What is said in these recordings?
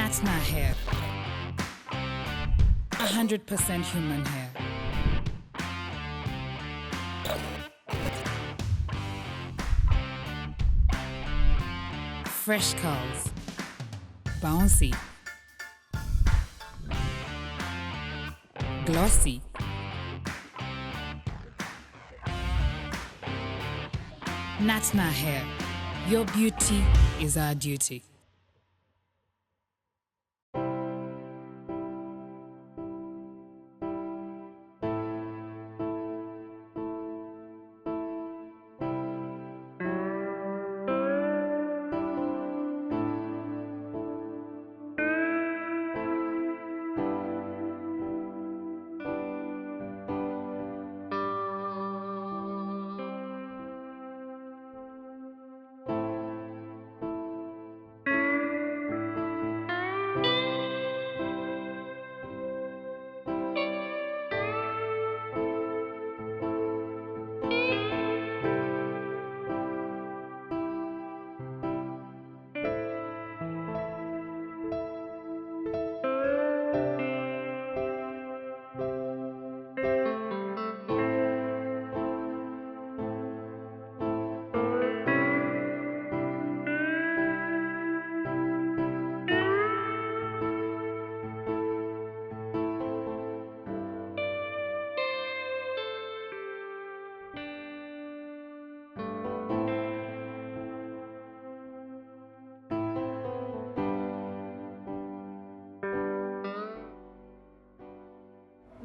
It's not hair. A hundred percent human hair. Fresh curls. Bouncy. Glossy. Natna hair. Your beauty is our duty.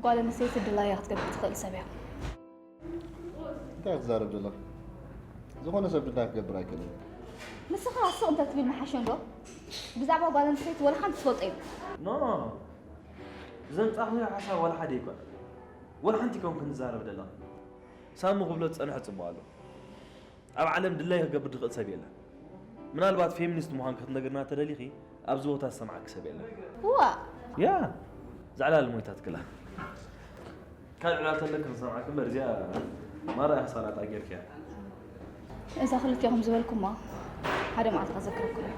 ጓል ኣንስተይቲ ድላያ ክትገብር ትኽእል ሰብ እያ። እንታይ ትዛረብ ዘለኻ? ዝኾነ ሰብ ድላያ ክገብር ኣይክእልን። ንስኻ ስቕ እንተትብል ምሓሸ እንዶ? ብዛዕባ ጓል ኣንስተይቲ ወላ ሓንቲ ትፈልጦ የብልካ። ኖ፣ ዘምጻእኽዮ ሓሳብ ዋላ ሓደ ኣይኮነን። ዋላ ሓንቲ ከም ክንዛረብ ደለኻ። ሳሚ ክብሎ ዝጸንሐ ጽቡቕ ኣሎ። ኣብ ዓለም ድላይ ክገብር ዝኽእል ሰብ የለን። ምናልባት ፌሚኒስት ምዃን ክትነግርና ተደሊኺ ኣብዚ ቦታ ዝሰምዓኪ ሰብ የለን። እዋ ያ ዝዕላል ሞይታት ክላ ካልእ ዕላል ተለክ ንሰምዓኪ እምበር እዚኣ ማራ ኢኻ ሳላጣ ጌርኪያ። እዛ ክልቲኹም ዝበልኩማ ሓደ መዓልቲ ከዘክረኩም እየ።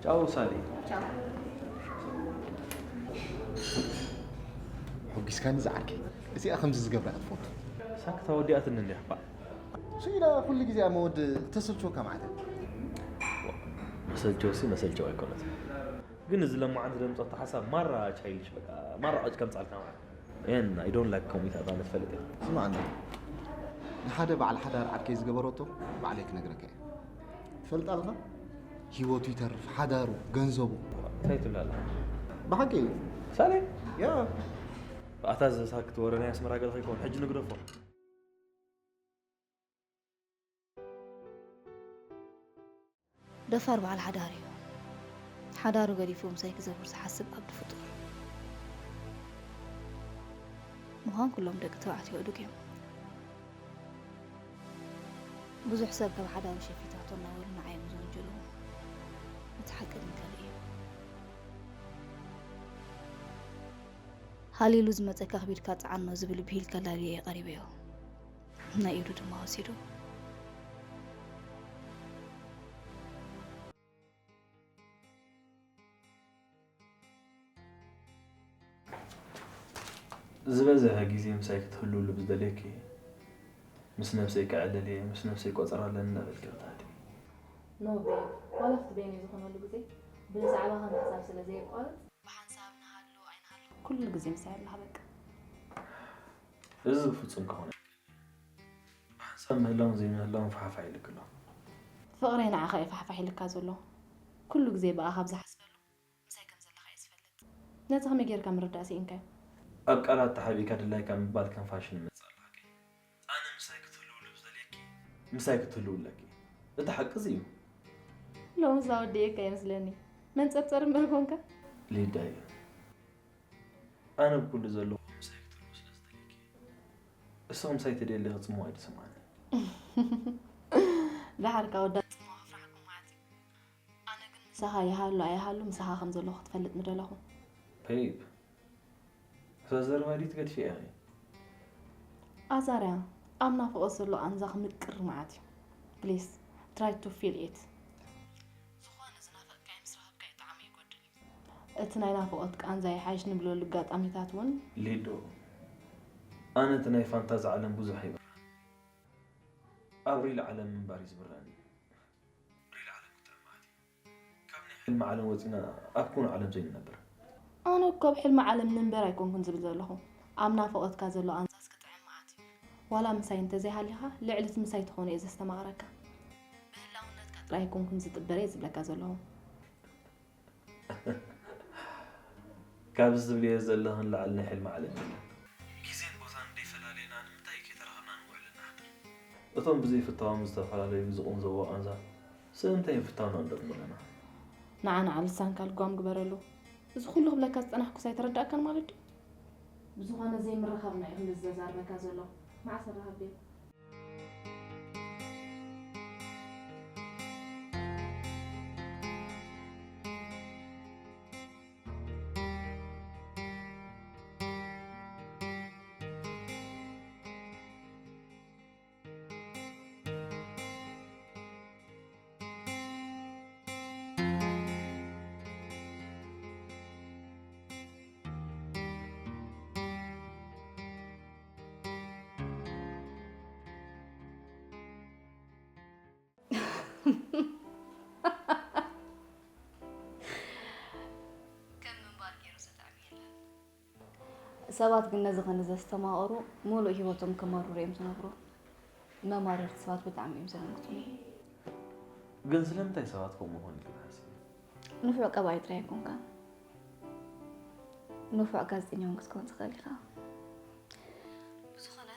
ቻው ሳሊ። ሕጒስካኒ ዝዓርከይ። እዚኣ ከምዚ ዝገብራ እያ ትፈቱ። ሳክታ ወዲኣትኒ እንዲያ ባዕ። ስኢላ ኩሉ ግዜ ኣብ መወድ ተሰልችወካ ማለት እያ። መሰልቸውሲ መሰልቸው ኣይኮነት። ግን እዚ ለማዓንቲ ዘምፀቶ ሓሳብ ማራ ቻይልሽ በቃ ማራ ዕጭ ከምፃልካ ማለት እየን። I don't like ከምኡ ኢታ ኣነ ትፈልጥ እየ። ስማዕኒ ንሓደ በዓል ሓዳር ዓርከይ ዝገበረቶ ባዕለይ ክነግረካ እየ። ትፈልጥ ኣለኻ? ህይወቱ ይተርፍ፣ ሓዳሩ፣ ገንዘቡ። እንታይ ትብል ኣለኻ? ብሓቂ እዩ። ሳሌ ያ ኣታ ዘሳክት ወረ ናይ ኣስመራ ገለ ከይከውን ሕጂ ንግደፎ። ደፋር በዓል ሓዳር እዩ። ሓዳሩ ገዲፉ ምሳይ ክዘውር ዝሓስብ ኣብዲ ፍጡር። ምዃን ኩሎም ደቂ ተባዕትዮ እዱግ እዮም። ብዙሕ ሰብ ካብ ሓዳሩ ሸፊታቶ እናበሉ ንዓዮም ዝውንጅሉ። እቲ ሓቂ ግን ካልእ እዩ። ሃሊሉ ዝመፀካ ኣኽቢድካ ፀዓኖ ዝብል ብሂል ከላልዮ እየ ቀሪበዮ። ናይ ኢዱ ድማ ወሲዱ። ዝበዝሐ ግዜ ምሳይ ክትህልውሉ ብዝደልየኪ ምስ ነብሰይ ክዕልል እየ፣ ምስ ነብሰይ ቆጸራ ኣለኒ እናበልኪ ክትሃድሚ። ኖ ቤብ፣ ዋላ ክትበይኒ ዝኾነሉ ግዜ ብዛዕባኻ ምሕሳብ ስለ ዘየቋርጽ ብሓንሳብ ንሃሉ ኣይንሃሉ ኩሉ ግዜ ምሳይ ኣለኻ በቃ። እዚ ፍጹም ክኾን ኣይክእልን። ብሓንሳብ ምህላውን ዘይምህላውን ፋሕፋሕ ኢልኪ ኣሎ። ፍቕረይ ንዓኻ እዩ ፋሕፋሕ ኢልካ ዘሎ። ኩሉ ግዜ ብኣኻ ኣብ ዝሓስበሉ ምሳይ ከም ዘለኻ እየ ዝፈልጥ። ነዚ ከመይ ጌርካ ምርዳእ ስኢንካዮ? ኣብ ቃላት ተሓቢእካ ድላይካ ምባል ከም ፋሽን ይመጽእ ኣሎ ሓቀይ። ኣነ ምሳይ ክትህልውሉ ብዝደልየኪ ምሳይ ክትህልው ኣለኪ። እቲ ሓቂ እዚ እዩ። ሎምስ ኣወዲኤካ ይመስለኒ። መንጸርጸር እምበር ኮንካ። ሊዳየ፣ ኣነ ብኩሉ ዘለኹ ምሳይ ክትህልው ስለ ዝደልየኪ። እሱ ምሳይ ተደልየ ክጽምዋ ኣይድስምዓኒ። ደሓር ካብ ወዳ ጽምዋ ክፍራሕኩም ማለት እዩ። ኣነ ግን ምሳኻ ይሃሉ ኣይሃሉ ምሳኻ ከም ዘለኹ ክትፈልጥ ምደለኹ። ቤብ፣ እዛ ዘረባ ድዩ ትገድፍያ ኢኺ? ኣዛርያ፣ ኣብ ናፍቖት ዘሎ ቃንዛ ክምቅር መዓት እዩ። Please try to feel it። ዝኾነ ዝናፈቅካዮ ምስ ረኸብካዮ ጣዕሚ ይጎድል እዩ። እቲ ናይ ናፍቖት ቃንዛ ይሓይሽ ንብለሉ ኣጋጣሚታት እውን ሊዶ፣ ኣነ እቲ ናይ ፋንታዚ ዓለም ብዙሕ ኣይብራን። ኣብ ሪል ዓለም ምንባር እዩ ዝብራኒ። ሪል ዓለም ክጥዕም መዓት እዩ። ካብ ናይ ሕልሚ ዓለም ወፂና ኣብ ኩኑ ዓለም ዘይንነብር። ኣነ እኮ ኣብ ሕልሚ ዓለም ንንበር ኣይኮንኩን ዝብል ዘለኹ። ኣብ ናፍቖትካ ዘሎ ቃንዛስ ክጥዕም መዓት እዩ። ዋላ ምሳይ እንተዘይሃሊኻ ልዕሊ እቲ ምሳይ ትኾን እየ ዘስተማቕረካ። ብህላውነትካ ጥራይ ኣይኮንኩን ዝጥበር እየ ዝብለካ ዘለኹ። ካብዚ ትብልዮ ዘለኽን ላዕሊ ናይ ሕልሚ ዓለም የለን። ግዜን ቦታን እንደይፈላለየና ንምንታይ ከይተራኸብና ንውዕል ንሓድር? እቶም ብዘይፍታዎም ዝተፈላለዩ ዝቑንዘዎ ቃንዛ ስለምንታይ ምፍታውና ንደግሞ ኣለና? ንዓ ንዓ ልሳንካ ልጓም ግበረሉ። እዚ ኩሉ ክብለካ ዝጸናሕኩስ ኣይተረዳእካን ማለት ድዩ? ብዝኾነ ዘይምርኻብና እዩ ክንዲ ዘዛርበካ ዘሎ። መዓስ ንራኸብ ድዩ? ከም ምንባር ገይሩ ዘጥዕም የለን። ሰባት ግን ነዚ ኸነ ዘስተማቐሩ ሙሉእ ህይወቶም ከማርሩ እዮም ዝነብሩ። መማረርቲ ሰባት ብጣዕሚ እዮም ዘደንግጹኒ። ግን ስለምንታይ ሰባት ከምኡ ኾን ኢልካ ትሓስቢ? ንፉዕ ቀባኢ ጥራይ ኣይኮንካን። ንፉዕ ጋዜጠኛ እውን ክትከውን ትኽእል ኢኻ። ብዝኾነ፣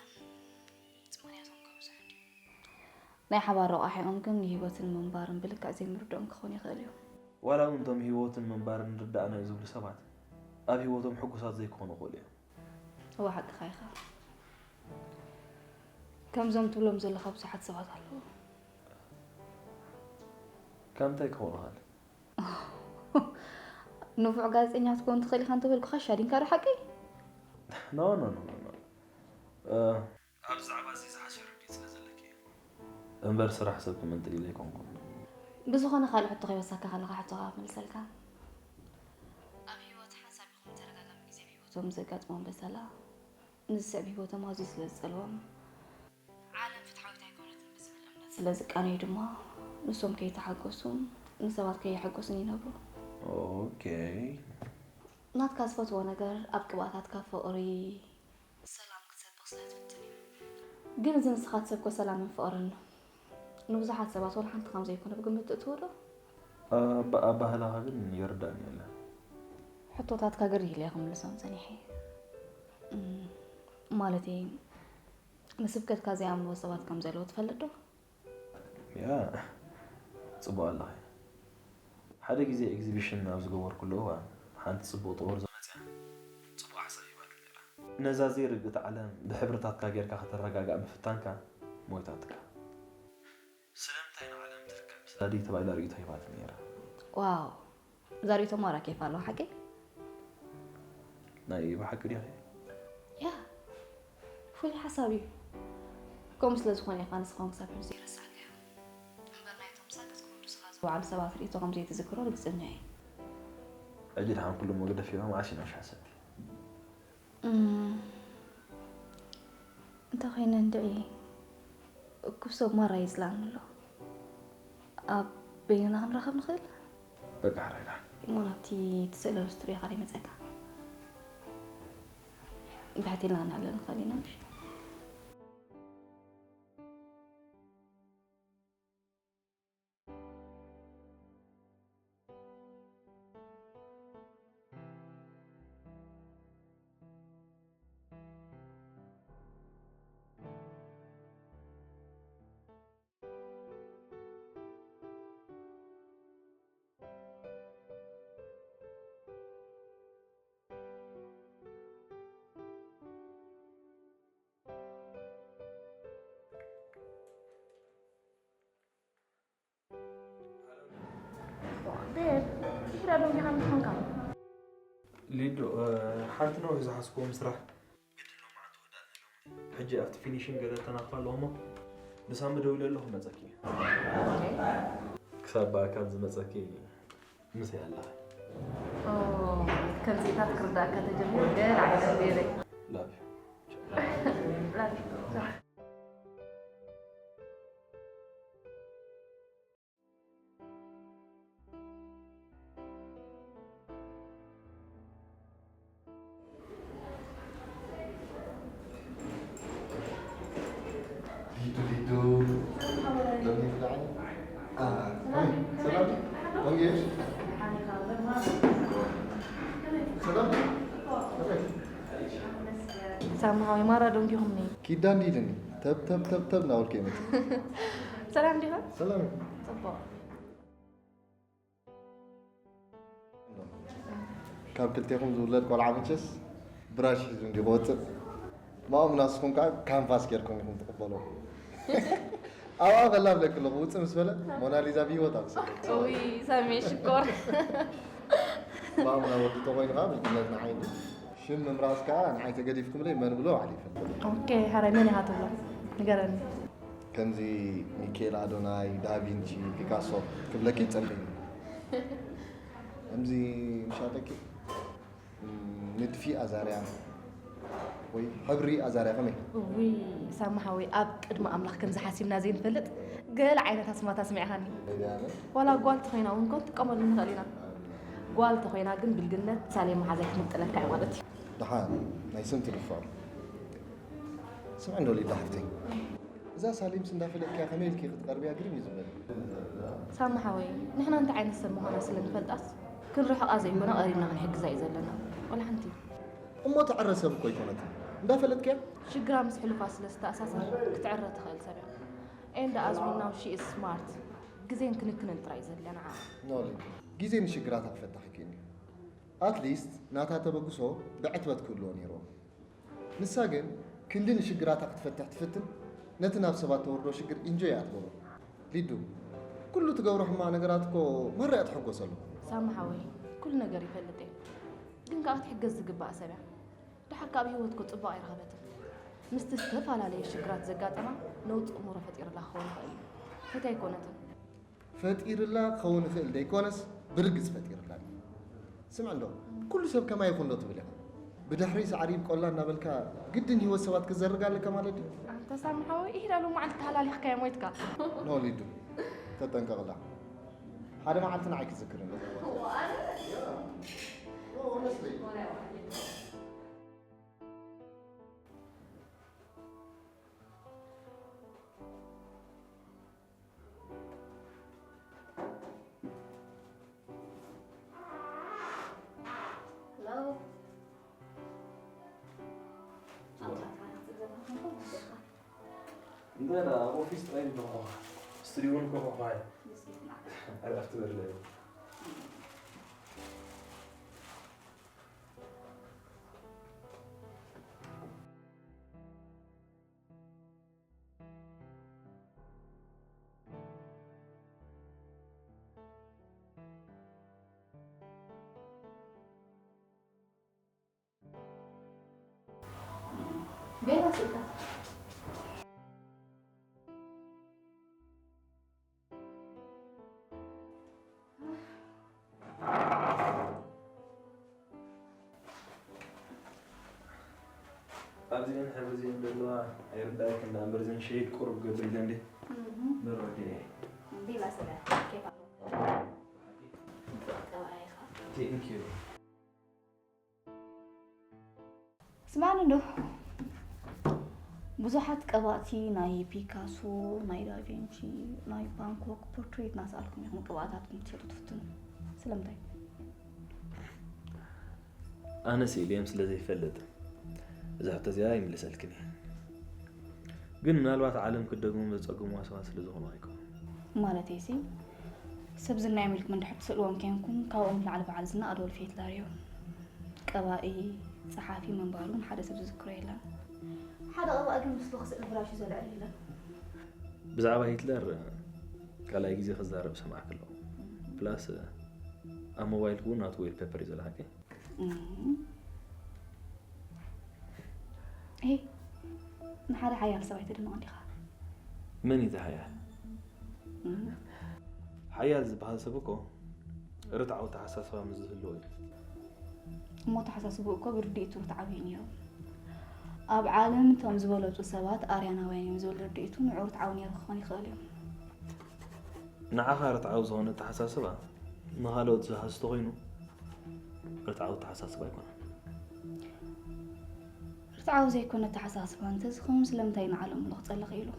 ምኽንያቶም ክብዝሕ እንድዩ። ናይ ሓባር ረቋሒኦም ግን ንህይወትን ምንባርን ብልክዕ ዘይምርድኦም ክኾን ይኽእል እዩ። ዋላ እውን እቶም ህይወትን ምንባርን ንርዳእና እዩ ዝብሉ ሰባት ኣብ ህይወቶም ሕጉሳት ዘይክኾኑ ይኽእሉ እዮም። እወ ሓቅኻ ኢኻ። ከምዞም ትብሎም ዘለኻ ብዙሓት ሰባት ኣለዉ። ከምንታይ ክኾኑ ይኽእል? ንፉዕ ጋዜጠኛ ክትከውን ትኽእል ኢኻ እንተበልኩኻ ሻዲንካ ዶ ሓቀይ? ኖ ኖ ኖ ኖ ኖ። እ፣ ኣብዚ ዛዕባ እዚ ዝሓሸ ርድኢት ስለ ዘለኪ እዩ። እምበር ስራሕ ሰብ ክምንጥል ኢለ ኣይኮንኩን። ብዝኾነ ካልእ ሕቶ ከይወሰኽካ ከለኻ ሕቶኻ ክምልሰልካ። ኣብ ህይወት ሓንሳብ ይኹን ብተደጋጋሚ ግዜ ኣብ ህይወቶም ዘጋጥሞም በሰላ ንዝስዕብ ህይወቶም ኣዝዩ ስለ ዝጸልዎም፣ ዓለም ፍትሓዊት ኣይኮነትን ብዝብል እምነት ስለ ዝቃነዩ ድማ ንሶም ከይተሓጎሱን ንሰባት ከየሐጎሱን ይነብሩ። ኦኬ። ናትካ ዝፈትዎ ነገር ኣብ ቅብኣታትካ ፍቕሪ፣ ሰላም ክትሰብኽ ስለ ትፍትን እዩ። ግን እዚ ንስኻ ትሰብኮ ሰላምን ፍቕርን ንብዙሓት ሰባት ዋላ ሓንቲ ከም ዘይኮነ ብግምት ትእትዎ ዶ? ኣባ-፣ ኣባህላኻ ግን ይርዳእኒ የለን። ሕቶታትካ ግር ኢለ እየ ክምልሶም ጸኒሐ። እም፣ ማለተይ፣ ንስብከትካ ዘይኣምንዎ ሰባት ከም ዘለዉ ትፈልጥ ዶ? ያ፣ ጽቡቕ ኣለኺ። ሓደ ግዜ ኤግዚቢሽን ኣብ ዝገበርኩሉ እዋን፣ ሓንቲ ጽቡቕ ጥቁር ዞ መጽያ ጽቡቕ ሓሳብ ሂባትኒ ነይራ። ነዛ ዘይርግእቲ ዓለም ብሕብርታትካ ጌርካ ከተረጋግኣ ምፍታንካ ሞይታትካ። ስለምንታይ ንዓለም ትርከብ ምስላ ድዩ ተባሂላ ርእይቶ ሂባትኒ ነይራ። ዋው! እዛ ርእይቶ ማራ ኬፍ ኣለዋ ሓቀይ? ናይ ብሓቂ ድያኺ? ያ፣ ፍሉይ ሓሳብ እዩ። ከምኡ ስለ ዝኾነ ኢኻ ንስኻ እውን ክሳብ ሕጂ ዘይረሳዕካዮ። እምበር ናይቶም ሳክት ክወዱ ስኻ ዝወዓሉ ሰባት ርእይቶ ከም ዘይትዝክሮ ርግጸኛ እየ። ሕጂ ደሓን ኩሉ መግደፊ መዓስ ኢና ሻሰቲ? እም፣ እንተ ኾይነ እንድዒ፣ እኩብ ሰብ ማራ ይዝላኒ ኣሎ። ኣብ በይንና ክንራኸብ ንኽእል? በቃ፣ ሕራይ ደሓን። እሞ ናብቲ ትስእለሉ ስቱድዮኻ ዶ ይመጸካ? ብሕቲ ኢልና ክንዕለል ንኽእል ኢና፣ ምሽ? ቤብ፣ ድሕሪኣ ደንጊኻ ምስ ኾንካ። ሊዶ፣ እ፣ ሓንቲ ነዊሕ ዝሓዝክዎ ምስራሕ ግድን ሎማዓንቲ ክወዳእ ኣለኒ። ሕጂ ኣብቲ ፊኒሽን ገለ ተናፋ ኣለዎ እሞ ንሳሚ ደዊለ ኣለኹ መጸኪ። ክሳብ ብኣካል ዝመጸኪ ምሳይ ኣለኻ። ከምዚታት ክርዳእካ ተጀሚሩ ገለ ዓይነት ገይረ ላቭ ላቭ ሊዱ ሊዱ ሎሚ ፍላዓኒ ሰላም ሰላም ወንጌሽ ሰላም ሳምሃዊ ማራ ደንጊኹምኒ ኪዳን ዲድኒ ተብ ተብ ተብ ተብ ናወልከ ይመት ሰላም ዲኻ ሰላም ጽቡቕ ካብ ክልቴኹም ዝውለድ ቆልዓ መቸስ ብራሽ ሒዙ እንዲ ክወፅእ ማኦም ናስኹም ከዓ ካንቫስ ጌርኩም ኢኹም ትቕበሎ ኣብኣ ከላ ብለክ ኣለኹ ውፅእ ምስ በለ ሞናሊዛ ብሂወት ኣብ ስለ ውይ ሳሚ ሽኮር ማኦም ናብ ወዲ ተኮይኑ ከዓ ብልግነት ንዓይ ሽም ምምራፅ ከዓ ንዓይ ተገዲፍኩምለይ መን ብሎ ባዕሉ ይፈልጥ ኦኬ ሓራይ መን ኢኻ ትብሎ ንገረኒ ከምዚ ሚኬል ኣዶናይ ዳቪንቺ ፒካሶ ክብለኪ ይጸልኒ ከምዚ ምሻጠኪ ንድፊ ኣዛርያ ወይ ሕብሪ ኣዛርያ ከመይ ውይ ሳሚ ሓወይ ኣብ ቅድሚ ኣምላኽ ከምዚ ሓሲብና ዘይንፈልጥ ገለ ዓይነት ኣስማት ኣስሚዕኻኒ ዋላ ጓል ተኾይና እውን ኮን ትጥቀመሉ ንኽእል ኢና ጓል ተኾይና ግን ብልግነት ሳሌም መሓዛይ ትምጥለካ እዩ ማለት እዩ ደሓን ናይ ስም ትድፍዖ ስምዒ እንዶ ሊዳ ሓፍተይ እዛ ሳሊምስ እንዳፈለጥክያ ከመይ ኢልኪ ክትቐርብያ ግርም እዩ ዝበለኒ ሳሚ ሓወይ ንሕና እንታይ ዓይነት ሰብ ምዃና ስለ ንፈልጣስ ክንርሕቓ ዘይኮነ ቀሪብና ክንሕግዛ እዩ ዘለና ወላ ሓንቲ እሞ ተዕረ ሰብ እኮ ኣይኮነትን እንዳፈለጥክያ ሽግራ ምስ ሕሉፋ ስለ ዝተኣሳሰር ክትዕረ ትኽእል ሰብ እያ and as we know she is smart ግዜን ክንክንን ጥራይ ዘድልያ ንዓ ኖሊ ግዜ ንሽግራታ ክፈታ ክክእኒ ኣትሊስት ናታ ተበግሶ ብዕትበት ክህልዎ ነይርዎ ንሳ ግን ክንዲ ንሽግራታ ክትፈትሕ ትፍትን ነቲ ናብ ሰባት ተወርዶ ሽግር ኢንጆይ እያ ትገብሮ ሊዱ ኩሉ ትገብሮ ሕማቕ ነገራት እኮ ማራ እያ ትሕጎሰሉ ሳሚ ሓወይ ኩሉ ነገር ይፈልጥ እየ ግን ከዓ ክትሕገዝ ዝግባእ ሰብ እያ ደሓር ካብ ህይወት እኮ ፅቡቕ ኣይረኸበትን ምስቲ ዝተፈላለየ ሽግራት ዘጋጠማ ነውፂ እምሮ ፈጢርላ ክኸውን ይኽእል እዩ ፈትያ ኣይኮነትን ፈጢርላ ክኸውን ይኽእል ደይኮነስ ብርግፅ ፈጢርላ ስምዕ እንዶ ኩሉ ሰብ ከማይ ይኹን ዶ ትብል ኢኻ ብድሕሪ ሳዕሪ ይብቆላ እናበልካ ግድን ህይወት ሰባት ክትዘርግ ኣለካ ማለት ድዩ ኣንተ ሳሚ ሓወይ ኢሂዳ ሎማዓንቲ ተሃላሊኽካ እየ ሞይትካ ኖ ሊዱ ተጠንቀቕላ ሓደ መዓልቲ ንዓይ ክትዝክር እንዶ እንታይ ደኣ ኣብ ኦፊስ ጥራይ ኣለኹ። ስትድዮ እውን ኮኾ ኳይ። ዕረፍቲ በለ። ኣብዚአን ሕብሪ እዚአን ዘለዋ ኣይርዳእክን ደኣ እምበር እዘን ሸይድ ቁሩብ ገብር ኢለን ድየ በረዲ እየ ቢላ ስለ ኬፋ Thank you። ስማዕኒ እንዶ ብዙሓት ቀባእቲ ናይ ፒካሶ፣ ናይ ዳቪንቺ፣ ናይ ባንኮክ ፖርትሬት እናሰኣልኩም ኢኹም ቅብኣታትኩም ክትሸጡ ትፍትኑ። ስለምንታይ? ኣነ ስኢለዮም ስለ ዘይፈልጥ እዛ ሕቶ እዚኣ ኣይምልሰልክን እየ። ግን ምናልባት ዓለም ክትደግሞም ዘጸግሙዋ ሰባት ስለ ዝኾኑ ኣይኮኑን። ማለተይሲ ሰብ ዝና እዮም ኢልኩም እንድሕር ትስእልዎም ኬንኩም ካብኦም ንላዕሊ በዓል ዝና ኣዶልፍ ሂትለር እዩ። ቀባኢ፣ ጸሓፊ ምንባሩ ንሓደ ሰብ ዝዝክሮ የለን። ሓደ ቀባኢ ግን ምስሉ ክስእል ብራሹ ዘልዕል የለን። ብዛዕባ ሂትለር ካልኣይ ግዜ ክዛረብ ሰማዕክ ኣለኹ። ፕላስ ኣብ ሞባይልክ እውን ናቱ ዌል ፔፐር እዩ ዘሎ ሓቀይ? ሄይ ንሓደ ሓያል ሰብኣይ ተድንቖ እንዲኻ። መን እዩ እቲ ሓያል? ሓያል ዝበሃል ሰብ እኮ ርትዓዊ ኣተሓሳስባ ምስ ዝህልዎ እዩ። እሞ ኣተሓሳስብኡ እኮ ብርድኢቱ ርትዓዊ እዩ ነይሩ። ኣብ ዓለም እቶም ዝበለጹ ሰባት ኣርያናውያን እዮም ዝብል ርድኢቱ ንዑ ርትዓዊ ነይሩ ክኾን ይኽእል እዩ። ንዓኻ ርትዓዊ ዝኾነ ኣተሓሳስባ ንኻልኦት ዝሃሲ ተኾይኑ ርትዓዊ ኣተሓሳስባ ኣይኮነን። ርትዓዊ ዘይኮነ ኣተሓሳስባ እንተዝኸውን ስለምንታይ ንዓለም ምልኽጸሊ ክኢሉ?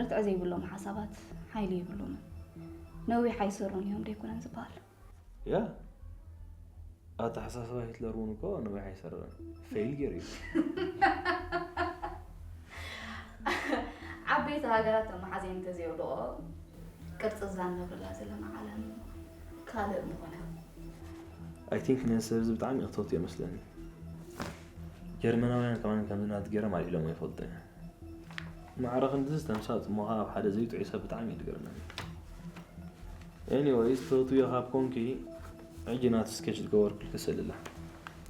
ርትዒ ዘይብሎም ሓሳባት ሓይሊ የብሎምን። ነዊሕ ኣይሰሩን እዮም ደይኮነን ዝበሃል። ያ ኣተሓሳስባ ሂትለር እውን እኮ ነዊሕ ኣይሰርርን ፌል ገይሩ እዩ። ዓበይቲ ሃገራት ተመሓዜን እንተዘይወድቆ ቅርፂ እዛ ንነብረላ ዘለና ዓለም ካልእ ምኾነ። I think ነዚ ሰብ እዚ ብጣዕሚ ይኽተቱ እዮም መስለኒ። ጀርመናውያን ከማን ከምዚ ናት ገይሮም ኣልዒሎም ኣይፈልጡ እዮም። ማዕረ ክንድዚ ተምሳጥ እሞ ኣብ ሓደ ዘይጥዑይ ሰብ ብጣዕሚ እዩ ዝገርመኒ። Anyways ትፈትውዮ ካብ ኮንኪ ሕጂ ናቲ ስኬች ዝገበርኩልኪ ስእሊ ኣላ።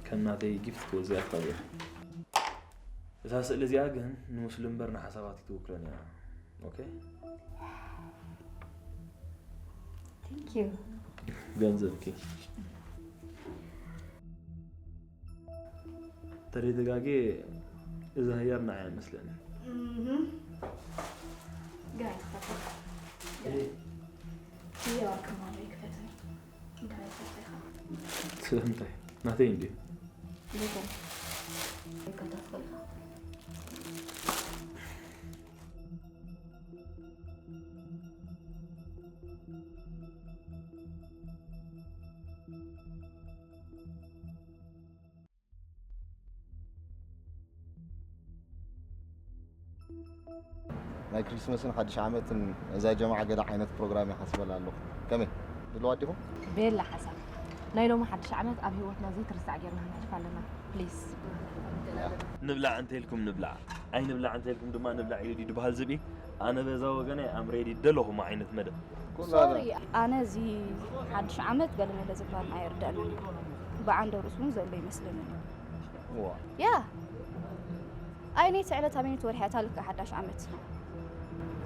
ከም ናተይ ጊፍት ክወዝያ ትኽእል ኢኺ። እዛ ስእሊ እዚኣ ግን ንሙስሊም እምበር ንሓሳባት ኣይትውክልን እያ። ኦኬ Thank you። ገንዘብኪ ተደጋጊ እዛ ህያብ ንዓይ ኣይመስለኒ። ግራ ይትፈታ። ግራ ይዋክማሉ ይክፈትኒ። ግራ ይፈታ ኢኻ። ስለምንታይ ናተይ እንዲ ይፈታ። ይከታ ትኽእል ኢኻ። ናይ ክሪስመስን ሓድሽ ዓመትን እዛ ጀማዓ ገለ ዓይነት ፕሮግራም ይሓስበላ ኣለኹ። ከመይ? ድልዋት ዲኹም? ቤላ ሓሳብ ናይ ሎሚ ሓድሽ ዓመት ኣብ ህይወትና ዘይትርሳዕ ጌርና ክንሕልፍ ኣለና ፕሊስ። ንብላዕ እንተልኩም ንብላዕ ኣይንብላዕ እንተልኩም ድማ ንብላዕ ኢሉ ድዩ ድበሃል ዝብኢ? ኣነ በዛ ወገነይ ኣም ሬዲ ደለኹም ዓይነት መደብ። ሶሪ ኣነ እዚ ሓድሽ ዓመት ገለመለ ዝበሃል ኣይርደኣንን እዩ። ብዓንደ ርእሱ እውን ዘሎ ይመስለንን እዩ። ያ ኣይ ነይቲ ዕለት ኣበይነቲ ወርሒ እያ እታ ልክዕ ሓዳሽ ዓመት?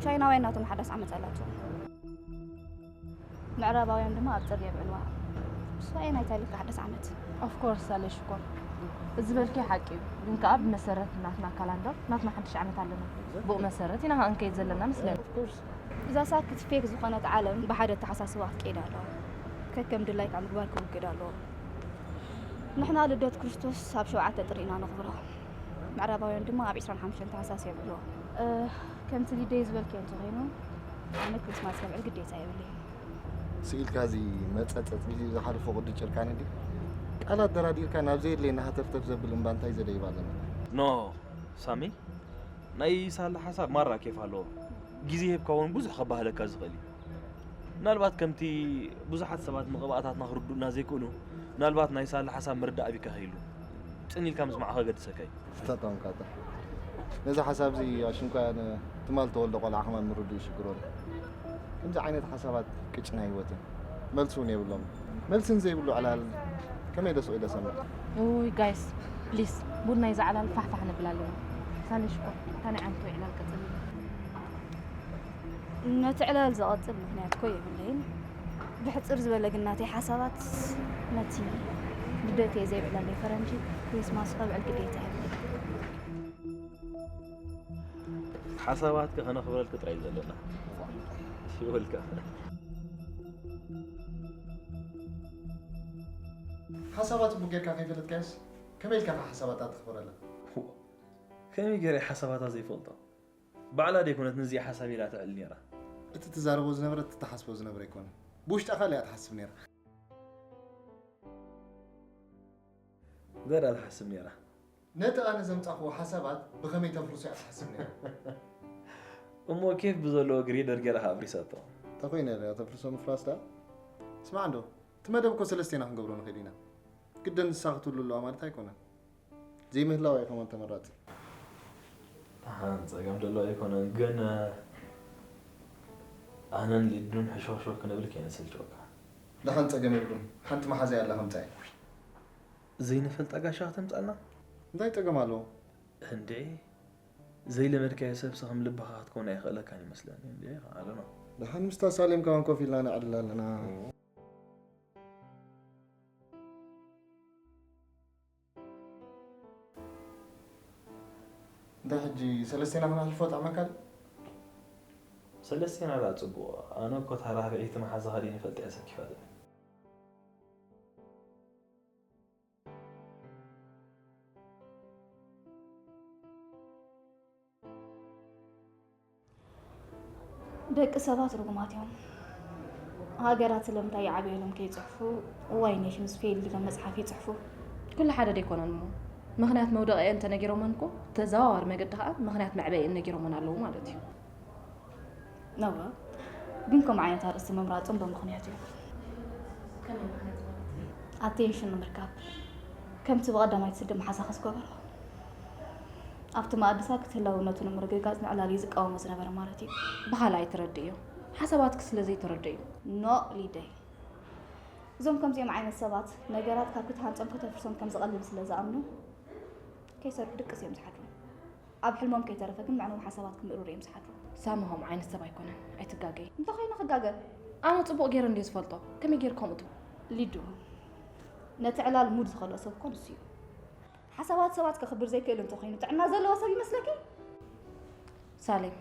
ቻይናውያን ናቶም ሓዳስ ዓመት ኣላቶም። ምዕራባውያን ድማ ኣብ ጥሪ የብዕልዋ። እሱ ኣየናይ እታ ልክዕ ሓዳስ ዓመት? Of course ኣለ ሽኮር እዚ ዝበልክዮ ሓቂ እዩ ግን ከኣ ብመሰረት ናትና ካላንደር ናትና ሓድሽ ዓመት ኣለና ብኡ መሰረት ኢና ከኣ ንከይድ ዘለና መስለኒ። እዛ ሳክት ፌክ ዝኾነት ዓለም ብሓደ ኣተሓሳስባ ክትከይድ ኣለዋ። ከከም ድላይካ ምግባር ክውገድ ኣለዎ። ንሕና ልደት ክርስቶስ ኣብ ሸውዓተ ጥሪ ኢና ነኽብሮ። ምዕራባውያን ድማ ኣብ ዕስራን ሓሙሽተን ታሕሳስ የብዕልዎ። ከምቲ ሊደይ ዝበልክዮ እንተኾይኑ ኣነ ክሪስማስ ከብዕል ግዴታ የብለይን። ስኢልካ እዚ መጸጸጽ ግዜ ዝሓለፎ ቅዲ ጭርካነ ድዩ? ቃላት ደራዲርካ ናብ ዘየድለየና ሃተፍተፍ ዘብል እምባ እንታይ ዘደይባ ኣለና? ኖ ሳሚ ናይ ሳላ ሓሳብ ማራ ኬፍ ኣለዎ። ግዜ ሂብካ እውን ብዙሕ ከባህለካ ዝኽእል እዩ። ምናልባት ከምቲ ብዙሓት ሰባት ንቕብኣታትና ክርድኡና ዘይክእሉ ምናልባት ናይ ሳላ ሓሳብ ምርዳእ ኣቢካ ከይሉ ጽን ኢልካ ምስማዕ ከገድሰካ እዩ። ተጠንቀቐ። ነዚ ሓሳብ እዚ ኣሽንኳያን ትማል ተወልደ ቆልዓ ከማን ምርድኡ ይሽግሮ ኣሎ። ከምዚ ዓይነት ሓሳባት ቅጭ ናይ ህይወትን መልሲ እውን የብሎም። መልሲ ንዘይብሉ ዕላል ከመይ ደስቑ ኢለ ሰምዕ? ውይ ጋይስ ፕሊስ ቡድ ናይዚ ዕላል ፋሕፋሕ ነብል ኣለና። ሳሌ ሽኮር እታ ናይ ዓመታዊ ዕላል ቀጽልልና። ነቲ ዕላል ዘቐጽል ምኽንያት እኮ የብለይን። ብሕጽር ዝበለ ግን ናተይ ሓሳባት ነቲ ልደተይ ዘይብዕለለይ ፈረንጂ ክሪስማስ ከብዕል ግዴታ የብለይን። ሓሳባትካ ከነኽብረልካ ጥራይ እዩ ዘለና። ይበልካ። ሓሳባት ጽቡቕ ጌርካ ከይፈለጥካዮስ ከመይ ኢልካ ኢኻ ሓሳባታ ተኽብረላ? ከመይ ገይረ ሓሳባታ ዘይፈልጦ? ባዕላ ደይኮነት ነዚኣ ሓሳብ ኢላ ተዕል ነይራ። እቲ ትዛረቦ ዝነበረ እቲ ትሓስቦ ዝነበረ ኣይኮነን። ብውሽጣ ካልእ እያ ትሓስብ ነይራ። እንታይ ደኣ ትሓስብ ነይራ? ነቲ ኣነ ዘምጻእክዎ ሓሳባት ብኸመይ ተፍርሶ እያ ትሓስብ ነይራ። እሞ ኬፍ ብዘለዎ ግሬደር ገይራ ከኣ ኣፍሪሳቶ። እንታይ ኮይነ ድያ ተፍርሶ ምፍራስ ደኣ? ስማዕ እንዶ፣ እቲ መደብ እኮ ሰለስቴና ክንገብሮ ንኽእል ኢና። ግድን ንሳ ክትህሉ ኣለዋ ማለት ኣይኮነን። ዘይምህላዋ እዩ ከማን ተመራጺ። ደሓን ጸገም ደሎ ኣይኮነን፣ ግን ኣነን ሊዱን ሕሾኽሾኽ ክንብል ከይነሰልችወካ። ደሓን ጸገም የብሉን። ሓንቲ መሓዛይ ኣላ ከምጻ እየ። ዘይንፈልጣ ጋሻ ከተምጻልና? እንታይ ጸገም ኣለዎ? እንዴ ዘይለመድካዮ ሰብሲ ከም ልብኻ ክትከውን ኣይኽእለካን ይመስለኒ። እንዴ፣ I don't know። ደሓን ምስታ ሳሌም ከማን ኮፍ ኢልና ነዕልል ኣለና። እንታይ ሕጂ ሰለስቴና ክነሕልፎ ጠዕመካ ድዩ? ሰለስቴና ደኣ ጽቡቕ። ኣነ እኮ እታ ራብዐይቲ መሓዛኻ ድየ ንፈልጥ እያ ሰኪፋትኒ። ደቂ ሰባት ርጉማት እዮም። ሃገራት ስለምንታይ ይዓብዩ ኢሎም ከይፅሕፉ፣ ዋይ ኔሽንስ ፌይልድ ኢሎም መፅሓፍ ይፅሕፉ። ኩሉ ሓደ ደይኮነን እሞ፣ ምኽንያት መውደቂኤን ተነጊሮመን እኮ፣ ተዘዋዋሪ መገዲ ከዓ ምኽንያት መዕበይኤን ነጊሮመን ኣለዉ ማለት እዩ። እወ፣ ግን ከምኡ ዓይነት ኣርእስቲ ምምራጾም ብምኽንያት እዩ። ከመይ ምኽንያት ማለት? ኣቴንሽን ንምርካብ። ከምቲ ብቐዳማይቲ ስዲ መሓዛኺ ዝገበሮ። ኣብቲ መኣድሳ ክትህላዊ ነቱ ንምርግጋጽ ንዕላል እዩ ዝቃወሞ ዝነበረ ማለት እዩ። ብኻልኣይ ትረድእዮ። ሓሳባትኪ ስለ ዘይተረድእዮ። ኖእ ሊደይ። እዞም ከምዚኦም ዓይነት ሰባት ነገራት ካብ ክትሃንጾም ከተፍርሶም ከም ዝቐልል ስለ ዝኣምኑ ከይሰርሑ ድቅስ እዮም ዝሓድሩ። ኣብ ሕልሞም ከይተረፈ ግን ምዕኑም ሓሳባት ክምእርሩ እዮም ዝሓድሩ። ሳሚ ከምኡ ዓይነት ሰብ ኣይኮነን፣ ኣይትጋገይ። እንተ ኾይኑ ክጋገ። ኣነ ጽቡቕ ገይረ እንድየ ዝፈልጦ፣ ከመይ ገይሩ ከምኡ ትብል? ሊዱ፣ ነቲ ዕላል ሙድ ዝኸልኦ ሰብ እኮ ንሱ እዩ። ሓሳባት ሰባት ከኽብር ዘይክእል እንተ ኾይኑ ጥዕና ዘለዎ ሰብ ይመስለኪ? ሳሌም፣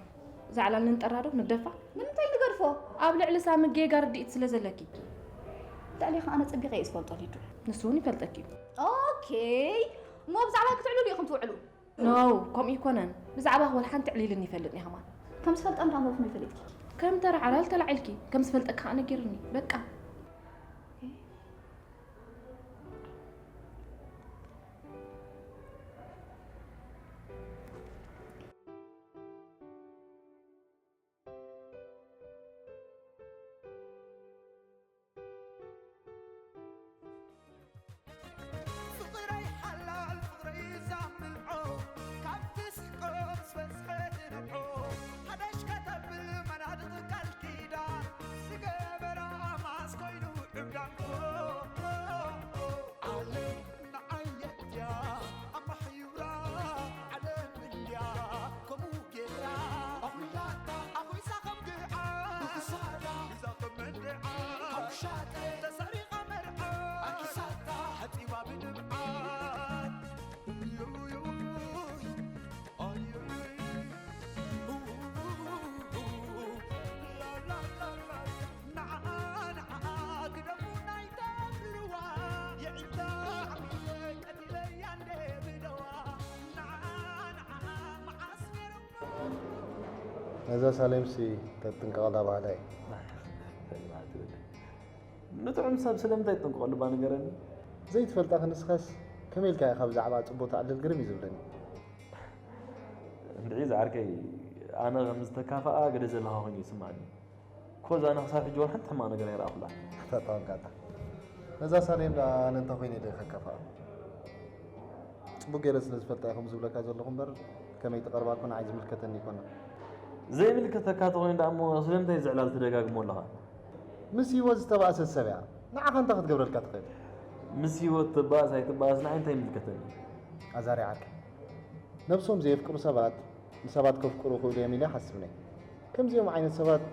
እዛ ዕላል ንንጠራ ዶ ንግደፋ? ንምንታይ ንገድፎ? ኣብ ልዕሊ ሳሚ ጌጋ ርድኢት ስለ ዘለኪ። ልዕሌኺ ኣነ ጸቢቐ እየ ዝፈልጦ ሊዱ። ንሱ እውን ይፈልጠኪ እዩ። ኦኬ፣ እሞ ብዛዕባ ክትዕልሉ ኢኹም ትውዕሉ? ኖው፣ ከምኡ ኣይኮነን። ብዛዕባኺ ወላ ሓንቲ ኣዕሊሉኒ ኣይፈልጥን እዩ ከማን። ከም ዝፈልጠኒ ደኣ መን ከይፈሊጥኪ? ከም ተራ ዓላል ተላዒልኪ፣ ከም ዝፈልጠኪ ከኣ ነጊሩኒ። በቃ። ፍቕረይ ሓላል ፍቕረይ ዛምልዖ ካብ ትስሕቆ ምስ በዝሐ ትነብዖ ሓዳሽ ከተብል መናድቕ ቃል ኪዳን ዝገበራ ኣማስ ኮይኑ ዕብዳን ዓለም ንዓየት እያ ኣማሕዩራ ዓለም እንድያ ከምኡ ጌራ ኣኹላታ ኣኹይሳ ከም ግዓ ክሳዳ ሒዛ ከም መንድዓ ካብ ሻጠ ተሰሪቓ መርዓ ኣኪሳታ ሓጺባ ብንብዓት ነዛ ሳሌምሲ ተጥንቀቐላ ባህላ እዩ። ንጥዑም ሰብ ስለምንታይ ትጥንቀቐሉ እባ ንገረኒ? ዘይትፈልጣ ክንስኻስ ከመይ ኢልካ ኢኻ ብዛዕባ ጽቡቕ ትዕልል ግርም እዩ ዝብለኒ። እንድዒ ዝዓርከይ ኣነ ከም ዝተካፍኣ ገለ ዘለኻ ኮይኑ ይስምዓኒ። ኮዝ ኣነ ክሳብ ሕጂ ወላ ሓንቲ ሕማቕ ነገር ኣይረኣኹላን። ኣታ ጠበንቃታ ነዛ ሳሌም ደኣ ኣነ እንታይ ኮይነ ኢለ ከካፍኣ? ጽቡቕ ገይረ ስለ ዝፈልጣ እየ ከምኡ ዝብለካ ዘለኹ እምበር ከመይ ትቐርባ እኮ ንዓይ ዝምልከተኒ ኣይኮነን። ዘይምልከተካ ተኾይኑ ደኣ እሞ ስለምንታይ እዚ ዕላል ትደጋግሞ ኣለኻ? ምስ ህይወት ዝተባእሰት ሰብ እያ። ንዓኻ እንታይ ክትገብረልካ ትኽእል? ምስ ህይወት ትባእስ ኣይትባእስ ንዓይ እንታይ ይምልከተኒ? ኣዛርያ ዓርከይ፣ ነብሶም ዘየፍቅሩ ሰባት ንሰባት ከፍቅሩ ይኽእሉ እዮም ኢለ ኣይሓስብን እየ። ከምዚኦም ዓይነት ሰባት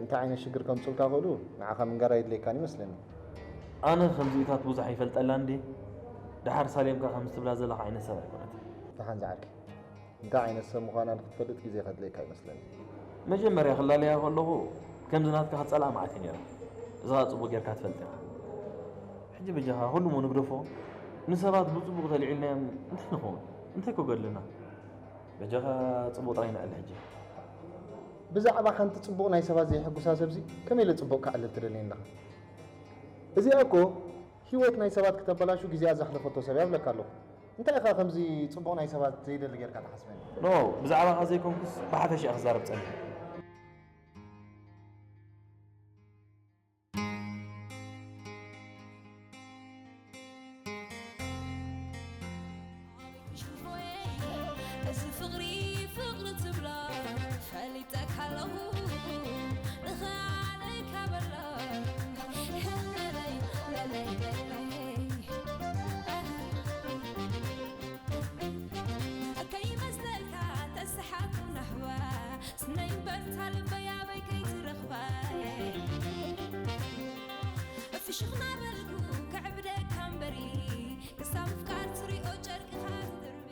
እንታይ ዓይነት ሽግር ከምጽኡልካ ይኽእሉ ንዓኻ ምንጋር ኣየድልየካን ይመስለኒ። ኣነ ከምዚኡታት ብዙሕ ኣይፈልጠላን ድየ? ደሓር ሳሌም ከ ከምዚ ትብላ ዘለኻ ዓይነት ሰብ ኣይኮነትን። ደሓን ዝዓርከይ፣ እንታይ ዓይነት ሰብ ምዃና ንኽትፈልጥ ግዜ ከድልየካ ይመስለኒ። መጀመርያ ክላለያ ከለኹ ከምዚ ናትካ ክጸልኣ መዓት እየ ነይረ። እዚ ኸኣ ጽቡቕ ጌርካ ትፈልጥ ኢኻ። ሕጂ በጃኻ ኩሉ እሞ ንግደፎ። ንሰባት ብጽቡቕ ተልዒልናዮም እንታይ ንኸውን? እንታይ ከ ጎድለና? በጃኻ ጽቡቕ ጥራይ ንዕል ሕጂ። ብዛዕባ ሓንቲ ጽቡቕ ናይ ሰባት ዘይሕጉሳ ሰብሲ ከመይ ኢለ ጽቡቕ ከዕልል ትደልየኒ ኣለኻ? እዚኣ እኮ ህይወት ናይ ሰባት ክተበላሹ ግዜኣ ዘሕለፈቶ ሰብ እያ እብለካ ኣለኹ። እንታይ ኢኻ ከምዚ ጽቡቕ ናይ ሰባት ዘይደሊ ጌርካ ትሓስበኒ? No፣ ብዛዕባኻ ዘይኮንኩስ ብሓፈሻ እየ ክዛረብ ጸኒሐ። እዚ ፍቕሪ ፍቕሪ ትብሎ ፈሊጠካ ኣለኹ ንኽኣለካ በሎ ለለይ ለለይ ለለይ ከይመስለካ ተስሓ ሽኽና በልኩ ክዕብደካ እምበሪ፣ ክሳብ ምፍቃር ትሪኦ ጨርቅኻ ትድርቢ።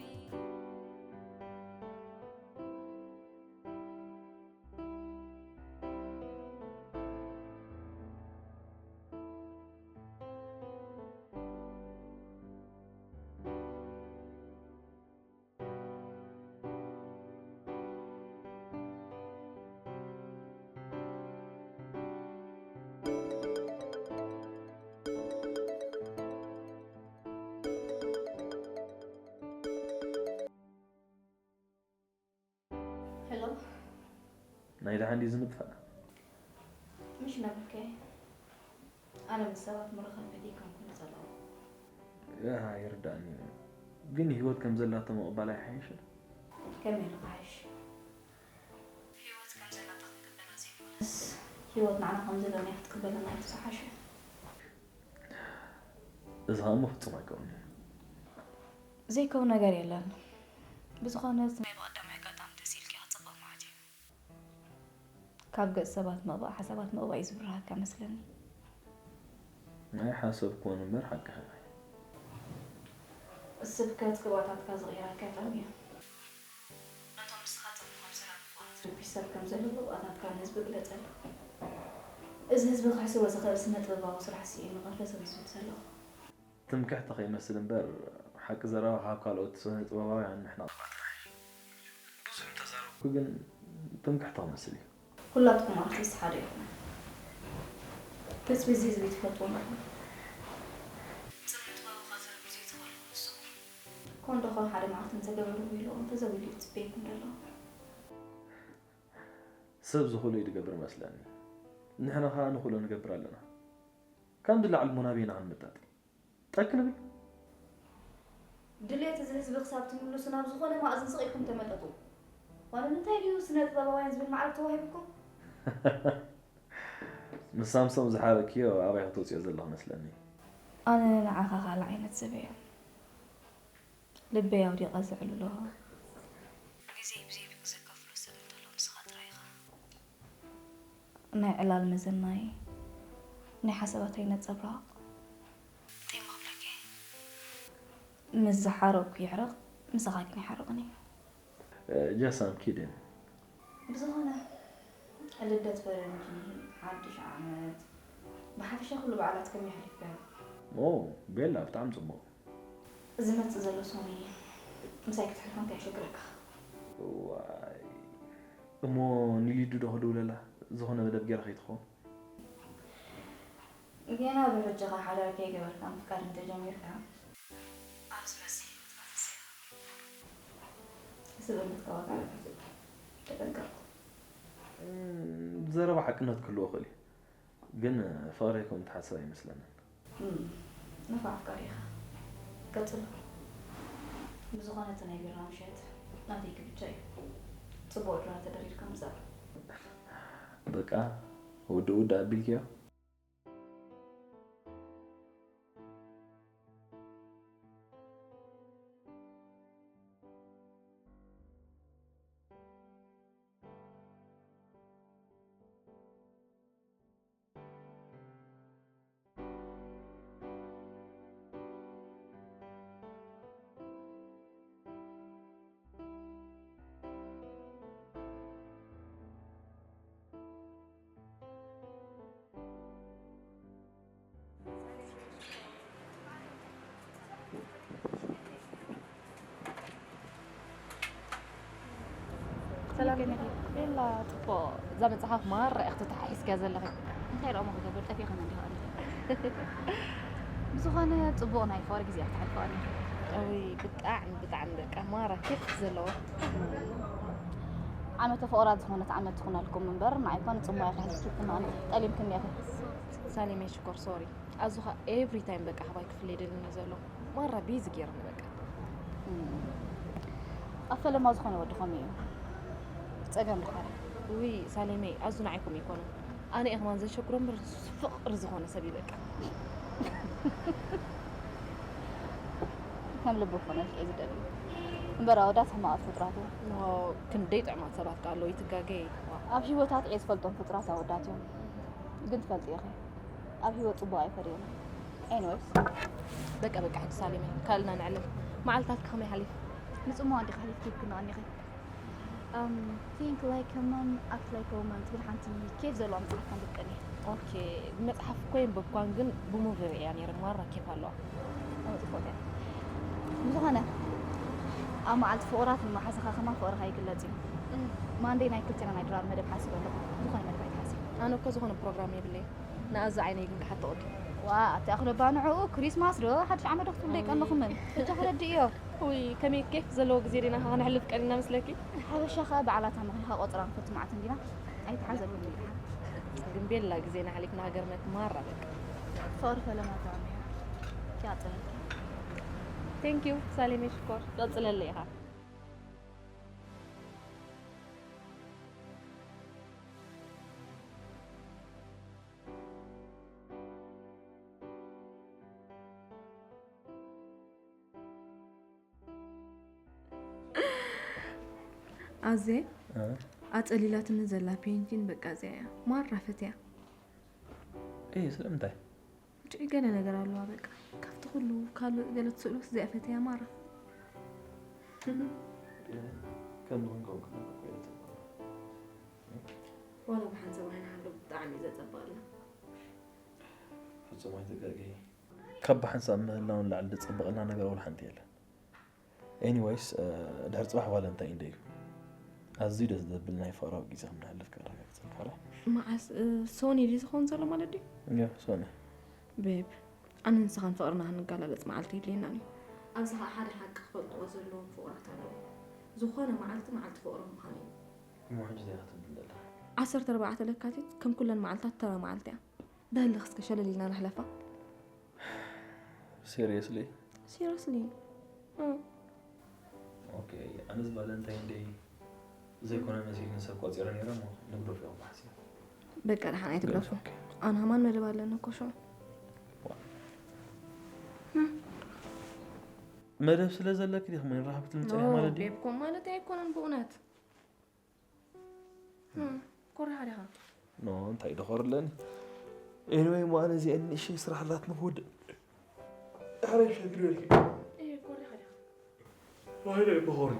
ሄሎ። ናይ ደሓን ድዩ ዝንጥፋእ? ምሽ ነብርከ ኣነ ምስ ሰባት ምርኻብ መዲእ ከም ኩሉ ጸላኦ። ኣሃ፣ ይርዳእኒ። ግን ህይወት ከም ዘላቶ ምቕባል ኣይሓይሽን? ከመይ ኢሉ ክሓይሽ? ህይወት ከም ዘላታ ክንቅበላ ዘይኮነስ፣ ህይወት ንዓና ከም ዘለና ክትቅበለና እዩ ዝሓሸ። እዚ ኸኣ እሞ ፍጹም ኣይከውንን እዩ። ዘይከውን ነገር የለን። ብዝኾነ፣ እቲ ናይ ብቐዳማይ ኣጋጣሚ ተሲልኪ ክትጽበ ማለት እዩ። ካብ ገጽ ሰባት ምቕባእ ሓሳባት ምቕባእ እዩ ዝብርሃካ መስለኒ። ኣይሓሰብኩዎን እምበር ሓቅኺ ኢኺ። ስብከት ክብኣታትካ ዝቕይር ኣጋጣሚ እዩ። ነቶም ንስኻ ጽምዶ ከም ሰላም ዝኾኑ ትርጉም ሰብ ከም ዘለዎ ብኣታትካ ንህዝቢ ግለጸሉ። እዚ ህዝቢ ክሕስቦ ዝኽእል ስነ ጥበባዊ ስራሕ ስኢኑ ቅርፊ ተሰቢሱ እዩ ዘሎ። ትምክሕቲ ከይመስል እምበር፣ ሓቂ ዘረባ ካብ ካልኦት ስነ ጥበባውያን ንሕና ክባትና እዩ። ብዙሕ እንተዛረብኩ ግን ትምክሕቲ ክመስል እዩ። ኩላትኩም ኣርቲስት ሓደ ኢኹም። ትጽቢት እዚ ህዝቢ ትፈልጥዎ ኣለኹም። ጽምዶ ጥበብኻ ዘርግዙ እዩ ትፈልጡ ንስኹም። ኮን ዶ ኮን ሓደ መዓልቲ እንተገበርዎ ኢሉ ተዘዊሉ እዩ ዝጽበየኩም ዘሎ። ሰብ ዝኽእሎ እዩ ዝገብር መስለኒ። ንሕና ኸኣ ንኽእሎ ንገብር ኣለና። ካብ ንላዕሊ እሞ ናበየና ክንመጣጠል? ጠክ ንብል። ድሌት እዚ ህዝቢ ክሳብ ትምልሱ ናብ ዝኾነ ማእዝን ስቕ ኢልኩም ተመጠጡ። ዋላ ንምንታይ ድዩ ስነ ጥበባውያን ዝብል ማዕረግ ተዋሂብኩም? ምስ ሳምሶም ዝሓረክዮ ኣበይ ከተውፅዮ ዘለኹ መስለኒ። ኣነ ንዓኻ ካልእ ዓይነት ሰብ እየ። ልበይ ኣውዲቐ ዘዕልሎ። ግዜ ብዘይ ልክ ዘካፍሎ ሰብ እንተሎ ንስኻ ጥራይ ኢኻ። ናይ ዕላል መዘናይ፣ ናይ ሓሳባተይ ነጸብራቕ። እንታይ እሞ ክብለኪ? ምስ ዝሓረቕኩ ይሕረቕ፣ ምሳኻ ግን ኣይሓርቕን እዩ። እ፣ ጀሳም ኪድን። ብዝኾነ፣ ልደት ፈረንጂ፣ ሓድሽ ዓመት፣ ብሓፈሻ ኩሉ በዓላት ከመይ ኣሕሊፍካዮ? ኦ፣ ቤላ፣ ብጣዕሚ ጽቡቕ። ዝመጽእ ዘሎ ሶኒ ምሳይ ክትሕልፎ እንታይ ይሸግረካ? ዋይ፣ እሞ ንሊዱ ዶ ክድውለላ? ዝኾነ መደብ ገይራ ከይትኸውን? ገና ብሕጂ ኸ ሓዳር ከይገበርካ ምፍቃር እንተጀሚርካ፣ ኣብ ዝመጽእ ህይወትካ ተስኢኻ። ስብእነትካ ዋጋ ኣለካ። ተጠንቀቕ። እም፣ ዘረባ ሓቅነት ክህልዎ ይኽእል እዩ። ግን ፍቕሪ ከምኡ ትሓስብ ኣይመስለንን። እም፣ ንፉዕ ኣፍቃሪ ኢኻ። ቀጽሎ። ብዝኾነ እቲ ናይ ቢራ ምሸት ናተይኪ ብቻ እዩ። ጽቡቕ ዕድላት ተደሪርካ ምጻእ። በቃ፣ ውድእ ውድእ ኣቢልክዮ? ሰላም ቤላ፣ ጽቡቕ። እዛ መጽሓፍ ማራ ኢኺ ተተሓሒዝክያ ዘለኺ። እንታይ ደኣ እሞ ክገብር፣ ጠፊእክን እንዲኺ ኣለኺ። ብዝኾነ፣ ጽቡቕ ናይ ፍቕሪ ግዜ ክትሓልፋ ኣለኺ። እውይ፣ ብጣዕሚ፣ ብጣዕሚ በቃ ማራ ኬፍ ዘለዎ። ዓመተ ፍቕራት ዝኾነት ዓመት ትኹነልኩም እምበር፣ ንዓይ እኳ ንጽሙቕ ኢኺ ኣሕሊፍክኒ፣ ጠሊምክኒ ኢኺ። ሳሌመይ ሽኮር፣ ሶሪ። ኣዙኻ ኤቭሪ ታይም በቃ ካባይ ክፍለ ይደልን እዩ ዘሎ። ማራ ቢዚ ገይርኒ በቃ። እም። ኣብ ፈለማ ዝኾነ ወዲ ከምኡ እዩ። ጸገም ድሓር። ውይ ሳሌመይ፣ ኣዙ ንዓይ ከምኡ ኣይኮነን። ኣነ እየ ከማን ዘሸግሮ እምበር ንሱ ፍቕሪ ዝኾነ ሰብ እዩ በቃ። ከም ልቡ ክኾነልኪ እየ ዝደሊ። እምበር ኣወዳት ሕማቓት ፍጡራት እዮም። ኖ፣ ክንደይ ጥዑማት ሰባት ከ ኣለዉ፣ ይትጋገ። ኣብ ህይወት ኣጥዕየ ዝፈልጦም ፍጡራት ኣወዳት እዮም። ግን ትፈልጢ ኢኺ። ኣብ ህይወት ጽቡቕ ኣይፈርዮን። Anyways፣ በቃ በቃ ሕጂ ሳሌም ካልእና ንዕልል። መዓልታትኪ ከመይ ሓሊፉ? ንጽምዋ እንዲኻ ሓሊፍኪ ክትነቐኒኺ? Um, think like a man, act like a woman ትብል ሓንቲ ኬፍ ዘለዋ መጽሓፍ ከንብብ ቀንየ። ኦኬ፣ መጽሓፍ እኮ የንበብኳን ግን ብሙቪ ርእያ ነይረ፣ ማራ ኬፍ ኣለዋ። ኦ፣ ጽቡቕ እያ። ብዝኾነ፣ ኣብ መዓልቲ ፍቑራት ንመሓዛኻ ከማን ፍቕርኻ ይግለጽ እዩ። እም። ማንደይ ናይ ክልቴና ናይ ድራር መደብ ሓሲበ ኣለኹ። ዝኾነ መደብ ኣይትሓስቢ። ኣነ እኮ ዝኾነ ፕሮግራም የብለይ። ንኣዚ ዓይነይ ግን ክሓቶ ቅድም። ዋ፣ ኣቲ ኣኽለባ ንዕኡ ክሪስማስ ዶ ሓድሽ ዓመት ዶ ክትብሉ ደይቀንኹምን? በጃ ክረድእዮ። ውይ፣ ከመይ ኬፍ ዘለዎ ግዜ ዲና ከነሕልፍ ቀኒና መስለኪ? ሓበሻ ኸኣ በዓላታ ምኽንኻ ቆጽራ ንፈቱ መዓት እንዲና ኣይተሓዘብኩን ኢልካ። ግን ቤላ ግዜና ሓሊፍና ሃገርና ክማራ በቃ። ፍቕሪ ፈለማ ተቐሚራ። ኪያ ጥረልኪ። Thank you ሳሌሜ ሽኮር። ቀጽለለይ ኢኻ። ኣዜ እ? ኣጸሊላትኒ ዘላ ፔንቲን በቃ እዚኣ እያ። ማራ ፈትያ። እይ፣ ስለምንታይ? ብጭ ገለ ነገር ኣለዋ በቃ። ካብቲ ኩሉ ካልእ ገለ ትስእሎ እዚኣ ፈትያ ማራ። ከምዚ ክንከውን ከለና እኮ እየ ዘጸብቕ። ዋላ ብሓንሳብ ኣይንሓሎ ብጣዕሚ እዩ ዘጸብቐልና። ፍጹም ኣይትጋገይ። ካብ ብሓንሳብ ምህላው ንላዕሊ ዘጸብቐልና ነገር ወላ ሓንቲ የለን። Anyways፣ እ፣ ድሕሪ ጽባሕ ቫለንታይን ደይ እዩ። ኣዝዩ ደስ ዘብል ናይ ፍቕራዊ ግዜ ከም ነሕልፍ ከረጋግጸልካ ዶ? መዓስ፣ እ፣ ሶኒ ድዩ ዝኸውን ዘሎ ማለት ድዩ? እዮ፣ ሶኒ። ቤብ፣ ኣነ ንስኻን ፍቕርና ክንገላለጽ መዓልቲ የድልየናን እዩ። ኣብዚ ኸኣ ሓደ ሓቂ ክፈልጥዎ ዘለዎም ፍቑራት ኣለዉ። ዝኾነ መዓልቲ መዓልቲ ፍቕሮም ምዃኑ እዩ። እሞ ሕጂ እንታይ ክትብል ደለኻ? ዓሰርተ ኣርባዕተ ለካቲት ከም ኩለን መዓልታት ተራ መዓልቲ እያ። በሊ እስከ ሸለል ኢልና ንሕለፋ። Seriously? Seriously? እ። ኦኬ፣ ኣነስ ቫለንታይን ደይ ዘይኮነ መሲሉኒ ሰብ ቆጺረ ነይረ እሞ ንግደፎ ኢኹም ብሓሲብ። በቃ ደሓን ኣይትግደፎ። ኦኬ። ኣነ ከማን መደብ ኣለኒ እኮ ሽዑ። ዋ። እ። መደብ ስለ ዘለኪ ዲኹም ንራኸብ ትብል ጸኒሕ ኖ፣ ማለት ድዩ? ቤብ ኮም ማለት ኣይኮነን ብእውነት። እም፣ ኮሪኻ ዲኻ? ኖ፣ እንታይ ደኾር ኣለኒ? Anyway፣ እሞ ኣነ እዚአን ንእሽተይ ስራሕ ኣላትኒ ክወድእ። ሕራይ ሸግር በልኪ። እይ፣ ኮሪኻ ዲኻ? ዋይለ በኾሪ።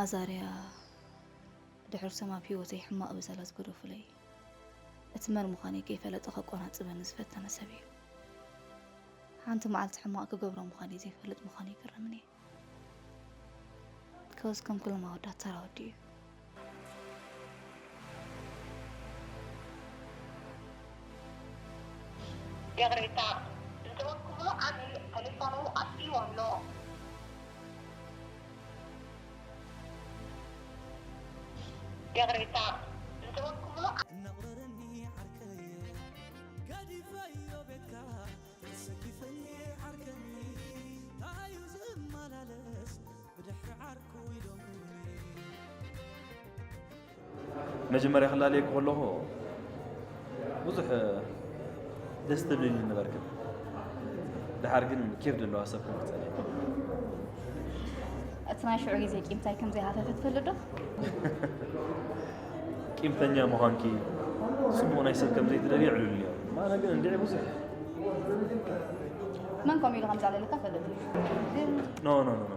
ኣዛርያ ድሕርቶም ኣብ ህይወተይ ሕማቕ በሰላ ዝገደፉለይ፣ እቲ መን ምዃነይ ከይፈለጠ ከቆናጽበኒ ዝፈተነ ሰብ እዩ። ሓንቲ መዓልቲ ሕማቕ ክገብሮ ምዃነይ ዘይፈልጥ ምዃኑ ይግረምኒ እዩ። ከውስ ከም ኩሎም ኣወዳት ተራ ወዲ እዩ። ይቕሬታ፣ ዝበልኩምሉ ኣነ ተሌፎኑ ኣጥፊእዎ ኣሎ። ይቕሬታ፣ ዝበልኩምሉ ነቕርርኒ ዓርከየ፣ ገዲፈዮ ቤትካ፣ ተሰኪፈኒ ዓርከኒ፣ ታዩ ዝመላለስ ብድሕሪ ዓርኩ ኢሎምኒ። መጀመርያ ክላለየኪ ከለኹ ብዙሕ ደስ ትብልኒ ነበርክን። ደሓር ግን ኬፍ ዘለዋ ሰብ ኮንኪ ጸኒሕኪ። እቲ ናይ ሽዑ ግዜ ቂምታይ ከም ዘይሃፈፈ ትፈልጥ ዶ? ቂምተኛ ምዃንኪ፣ ጽቡቕ ናይ ሰብ ከም ዘይትደልዪ ኣዕሉልኒ እዩ። ኣነ ግን እንድዒ ብዙሕ መን ከምኡ ኢሉ ከም ዘዕለለካ ፈልጥ። ግን ኖ፣ ኖ፣ ኖ፣ ኖ።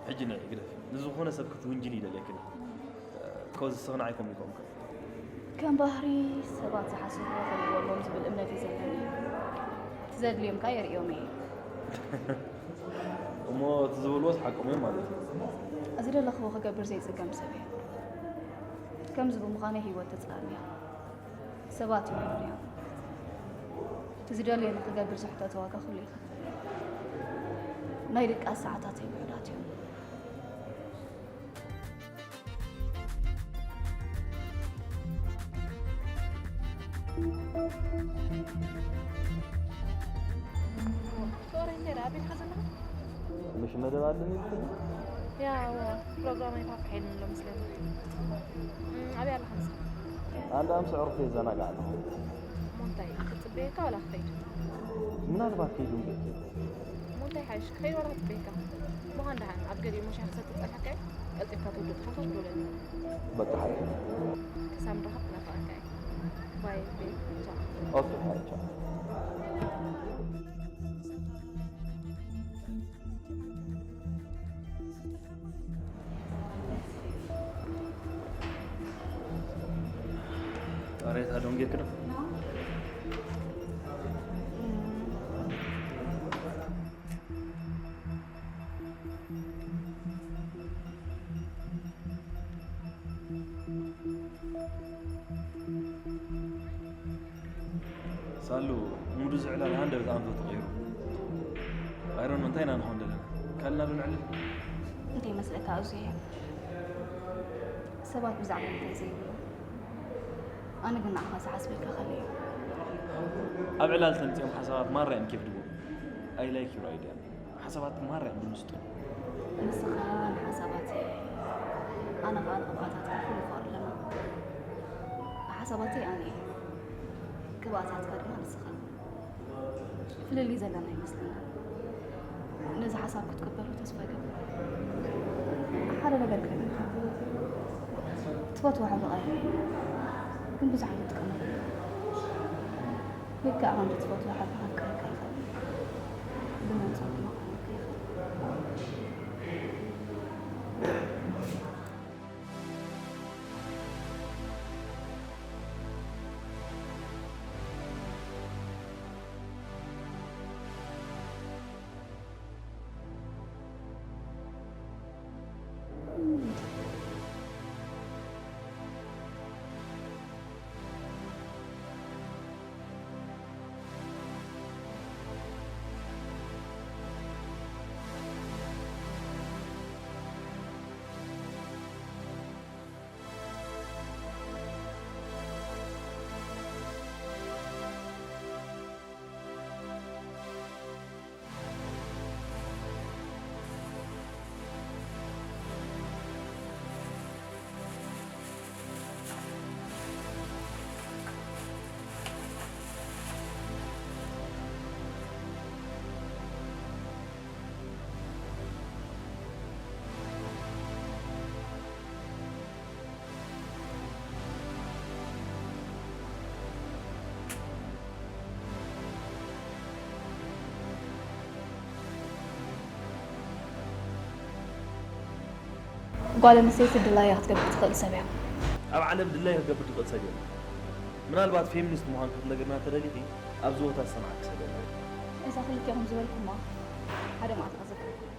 ሕጂ ንዒ ግደፊ። ንዝኾነ ሰብ ክትውንጅሊ ይደልየክን። ኮዝ ስኽና ኣይኮም ይኮም። ከም ባህሪ ሰባት ዝሓስብዎ ክሪእዎ ኣለዎም ዝብል እምነት እዩ ዘለኒ። እቲ ዘድልዮም ከኣ የርእዮም እየ። እሞ እቲ ዝበልዎስ ሓቆም እዮም ማለት እዩ። እዚ ደለኽዎ ክገብር ዘይጽገም ሰብ እየ። ከምዚ ብምዃነይ ህይወት ተጻልያ። ሰባት ይኾኑ እዮም። እቲ ዝደልዮ ንኽገብር ዝሕተት ዋጋ ኩሉ ይኸፍል። ናይ ድቃስ ሰዓታተይ ውሑዳት እዮም። ፍቕረይ እንታይ ደኣ ኣቢልካ ዘለኻ? ምሽ መደብ ኣለኒ ኢልክኒ? ያ፣ እወ፣ ፕሮግራም ኣይፋፍሐ ኢሉኒ ኣሎ መስለኒ። እም፣ ኣበይ ኣለኻ ንስኻ? ኣንዳ ምስ ኣዕሩኽተይ ይዘናጋዕ ኣለኹ። እሞ እንታይ? እካ ዋላ ክኸይድ። ምናልባት ከይዱ እንገ እሞ እንታይ ሓይሽ ክኸይድ ዋላ ክትበይካ። ምዃን ደሓን ኣብ ገሊኡ መሻርክሰ ትጸናሕካዮ ቀልጢፍካ ትውድእ ትሓቶ ትብለኒ። በቃ ሓይሽ ክሳብ ንራኸብ ትናፍቐካ እየ። ባይ ቤ ቻው። ኦኬ ሓይሽ ጣሬታ ዶንጌ ክዶ ሳሉ ሙዱ ዝዕላል ሃንደበት ኣንፈቱ ቀይሩ ኣይሮኖ እንታይ ኢና ንኾን ዘለና ካልና ዶ ንዕልል እንታይ መስለካ ኣዙ ሰባት ብዛዕባ እንታይ ዘይብሉ ኣነ ግን ንዓኻ ዝሓስበልካ ከለዮ ኣብ ዕላል ተምፅኦም ሓሳባት ማራ እዮም ኬፍ ድቦ ኣይላይክ ዩር ኣይዲያ ሓሳባት ማራ እዮም ብምስጡ ንስኻ ንሓሳባተይ ኣነ ኸዓ ንቕብኣታትካ ኩሉ ይፈቕድ ኣለና ሓሳባተይ ኣነ እየ ቅብኣታትካ ድማ ንስኻ ፍልልይ ዘለና ይመስለኒ ነዚ ሓሳብ ክትቅበሎ ተስፋ ይገብር ሓደ ነገር ክነግረካ ትፈትዎ ሕብሪ ቀይሕ ግን ብዙሕ ኣይትጥቀመሉ ልክዕ ከምቲ ትፈትዎ ሕብሪ ከፍቅረካ ይኽእል ግን ኣንጻር ድማ ክኾነካ ይኽእል ጓል ኣንስተይቲ ድላያ ክትገብር ትኽእል ሰብ እያ። ኣብ ዓለም ድላዩ ክገብር ዝኽእል ሰብ የለን። ምናልባት ፌሚኒስት ምዃንኪ ክትነግርና እንተደሊኺ ኣብዚ ቦታ ዝሰምዓኪ ሰብ የለን። እዛ ክልቴኹም ዝበልኩማ ሓደ መዓልቲ ከዘክረኩም እየ።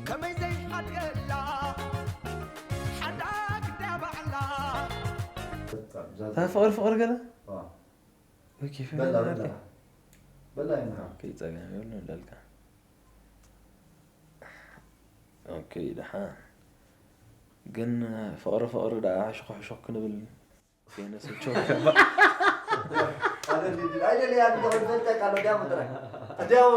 ከመይ ዘይሓድገላ ሓዳግ ድያ ባዕላ እታ ፍቕሪ ፍቕሪ ገለ ኦኬ፣ በላ ፈለና በላ በላ ይምሃ ኦኬ፣ ጸገም የብሉን እንዳልካ። ኦኬ፣ ደሓን ግን ፍቕሪ ፍቕሪ ደኣ ሕሽኹ ሕሽኹ ክንብል ከይነሰልቸው ይገባእ። አይደል አይደል ያ እንደው ፈልጠ ካለው ዲያ ምጥራ ዲያው